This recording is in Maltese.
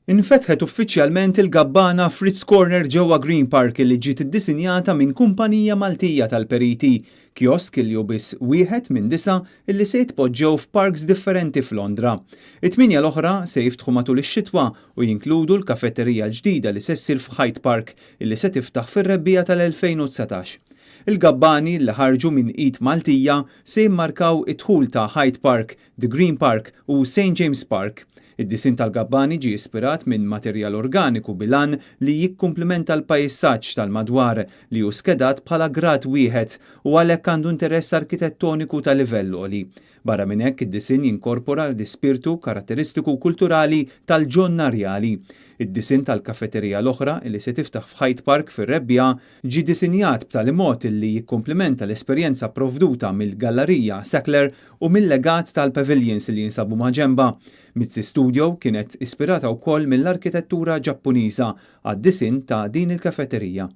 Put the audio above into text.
Infetħet uffiċjalment il-gabbana Fritz Corner ġewwa Green Park li ġiet iddisinjata minn kumpanija Maltija tal-periti, kiosk li hu biss wieħed minn disa' illi se jitpoġġew f'parks differenti f'Londra. It-tmienja l-oħra se jiftħu matul ix-xitwa u jinkludu l-kafetterija l-ġdida li se ssir f'Hyde Park illi se tiftaħ fir-rebbiegħa tal-2019. Il-gabbani li ħarġu minn id Maltija se jimmarkaw id-dħul ta' Hyde Park, The Green Park u St James Park. Id-disinn tal-gabbani ġie ispirat minn materjal organiku bil-għan li jikkumplimenta l-pajsaġġ tal-madwar li hu skedat bħala grad wieħed u għalhekk għandu interess arkitettoniku ta' livell għoli. Barra minn hekk id-disinn jinkorpora l-ispirtu karatteristiku kulturali tal-ġonna rjali. Id-disinn tal-kafeterija l-oħra li se tiftaħ f'Hyde Park fir-rebbiegħa ġie disinjat b'tali mod li jikkumplimenta l-esperjenza pprovduta mill-Gallarija Sackler u mill-legat tal-pavilions li jinsabu maġenbha. Mizzi Studio kienet ispirata wkoll mill-arkitettura Ġappuniża għad-disinn ta' din il-kafeterija.